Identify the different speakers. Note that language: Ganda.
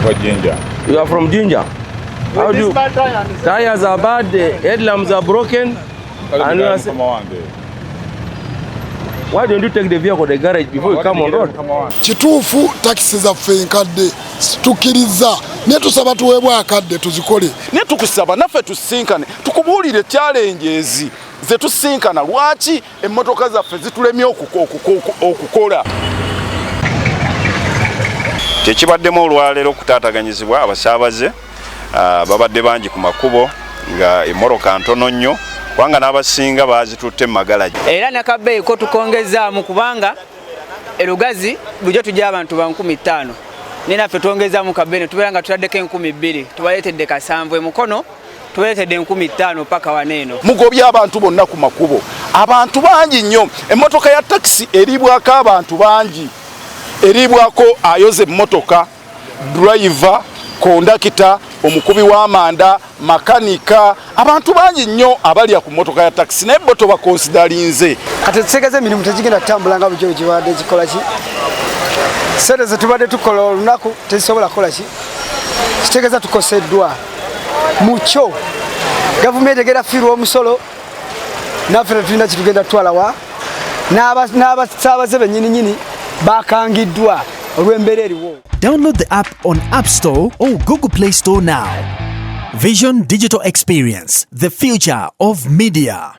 Speaker 1: Nva Jinja.
Speaker 2: You are from Jinja. How do you, tires are bad, the headlamps are broken. And you are
Speaker 1: Mukama wange.
Speaker 2: Why don't you take the vehicle to the garage before you come on road?
Speaker 1: Mukama wange.
Speaker 3: Kituufu, takisi zaffe enkadde, tukkiriza, naye tusaba tuweebwe akadde tuzikole.
Speaker 4: Naye tukusaba naffe tusinkane, tukubuulire challenges ze tusinkana, lwaki emmotoka zaffe zitulemye okukola.
Speaker 5: Kyekibaddemu olwaleero okutaataganyizibwa, abasaabaze babadde bangi ku makubo nga emmotoka ntono nnyo, kubanga n'abasinga baazitutte mu magalagi.
Speaker 6: Era nakabeeyi ko tukongezaamu, kubanga erugazi bulijjo tujja abantu ba 5000, naye naffe twongezaamu kabeeyi ne tubeera nga tutaddeko 2000, tubaleetedde 7,000 emukono, tubaleetedde 5000 paka wano eno.
Speaker 4: Mugobye abantu bonna ku makubo, abantu bangi nnyo. Emmotoka ya takisi eribwako abantu bangi, eribwako ayoza emmotoka, driver, kondakita, omukubi w'amanda, makanika, abantu bangi nnyo abalya ku mmotoka ya takisi, naye bo tobakonsidalinze.
Speaker 7: Kati tutegeeza emirimu tegigenda kutambula nga bulijjo gibadde gikola. Ki sente zetubadde tukola olunaku tezisobola kukola ki, kitegeeza tukoseddwa mukyo. Gavumenti egenda fiirwa omusolo, naffe tetulina kitugenda tutwala wa, n'abasaabaze bennyininyini bakangiddwa olw'embeera eriwo.
Speaker 8: Download the app on App Store or Google Play Store now. Vision Digital Experience, the future of media.